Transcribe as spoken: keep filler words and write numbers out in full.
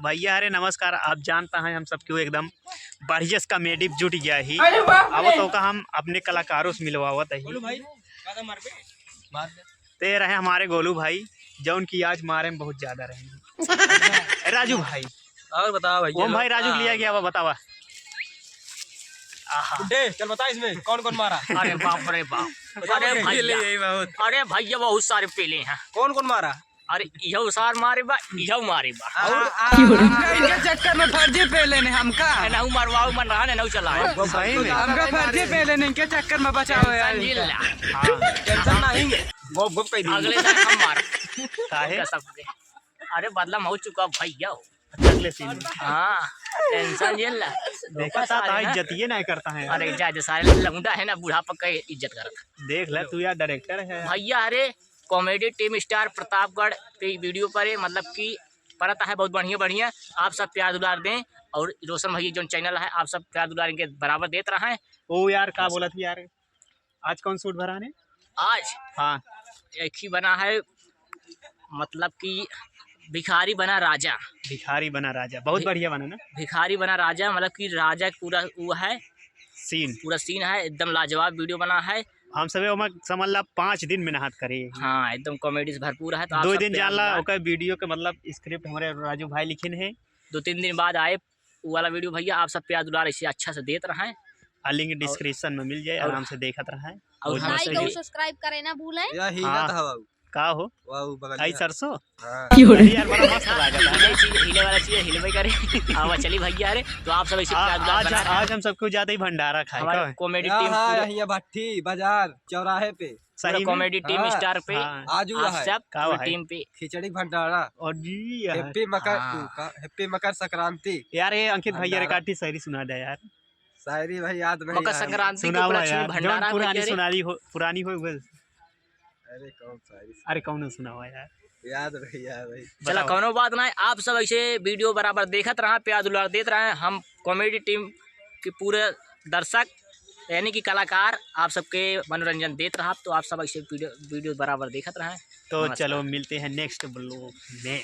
भैया, अरे नमस्कार। आप जानता है हम सब क्यों एकदम बढ़िया से comedy जुट गया ही। अरे बाप रे। अब तो का हम अपने कलाकारों से मिलवावत ही। बोलो भाई, का मार पे? ते रहे हमारे गोलू भाई, जौन की आज मारे में बहुत ज्यादा रहे। राजू भाई। और बताओ भैया ओम भाई, लोग। राजू के लिया गया, बतावा। आहा। बुड्ढे, चल बता इसमें कौन कौन मारा? अरे बाप रे बाप। बता अरे बता। भैया, यही बहुत। अरे भैया, बहुत सारे पेले हैं। कौन कौन मारा? अरे इहो सार मारे बा, इहो मारे बा। और आ, हमका इनके चक्कर में फर्जी पेले ने हमका। ए, नहु मरवाओ मन रहा ने, नहु चलाओ। सही में। हमका फर्जी पेले ने, इनके चक्कर में बचाओ यार। टेंशन जिन ला। हाँ। टेंशन नहीं। गोप गोप कह दी। अगले साल हम मार। काहे? उनका सबके। अरे बदला में हो चुका भैया हो। अगले सीन में। हाँ, टेंशन जिन ला। देखा था, सारे तो ना। इज्जतिये नहीं करता है। अरे जा, जो सारे लौंडा है ना, बुढ़ापा का इज्जत करत। देख ले, तू यार director है। भैया, अरे comedy team star प्रतापगढ़ के video पर है, मतलब कि परत है बहुत बढ़िया बढ़िया। आप सब प्यार दुलार दें और रोशन भैया जो channel है, आप सब प्यार दुलार इनके बराबर देत रहें। ओ यार, का बोलत ही यार, आज कौन shoot भरा ने? आज? हाँ। एक ही बना है, मतलब कि भिखारी बना राजा। भिखारी बना राजा, बहुत भि-, बढ़िया बना ना? भिखारी बना राजा, मतलब कि राजा पूरा वो है, scene। पूरा scene है, एकदम लाजवाब video बना है। हम सबे ओमा समझ ला पाँच दिन मेहनत करे। हाँ, एकदम comedy से भरपूर है, तो आप दो सब दिन प्यार जान ला, दुलार। ओकर video के मतलब script हमारे राजू भाई लिखिन है। दो तीन दिन बाद आए, वो वाला video भैया, आप सब प्यार दुलार ऐसे अच्छा से देत रहें। आ link और, description में मिल जाए, और, आराम से देखत रहें। और मौज हम मस्ती। Like और subscribe करे ना भूलें। या हीरा हाँ। था बाबू। का हो? वाह, वो बगल आई में। सरसों? हाँ। अरे यार, बड़ा मस्त लागत है। हिले चीज, हिले वाला चीज हिलबे करे। आवा चली भैया रे, तो आप सब ऐसे आ-, प्यार दुलार आज, बना रहे हैं। आज हम सबको ज्यादा ही भंडारा खाए हमारे का? Comedy हाँ, team हाँ, पूरा यहाँ भट्टी बाजार चौराहे पे। पूरा सही में? Comedy team हाँ। Star पे हाँ। आज हुआ आप है। सब का पूरी भाई? Team पे। खिचड़ी भंडारा। और जी यार। Happy मकर, हाँ। का, happy मकर संक्रांति। यार, ये अंकित भैया रे भंडारा। काठी शायरी सुना दे यार। शायरी भाई याद नहीं मकर है। संक्रांति के सुनावा उपलक्ष्य में यार, भंडारा जौन पुरानी भैया रे। सुनारी हो, पुरानी हो, बस। अरे कौन शायरी? अरे कौन सुनावा यार? याद नहीं, याद नहीं। चला, बताओ। कौनो बात नहीं, आप सब ऐसे video बराबर देखत रहा, प्यार दुलार देत रहा। हम comedy team के पूरे दर्शक यानी कि कलाकार आप सबके मनोरंजन देत रहा, तो आप सब ऐसे video, video बराबर देखत रहा। तो नमस्कार। चलो, मिलते हैं next vlog में।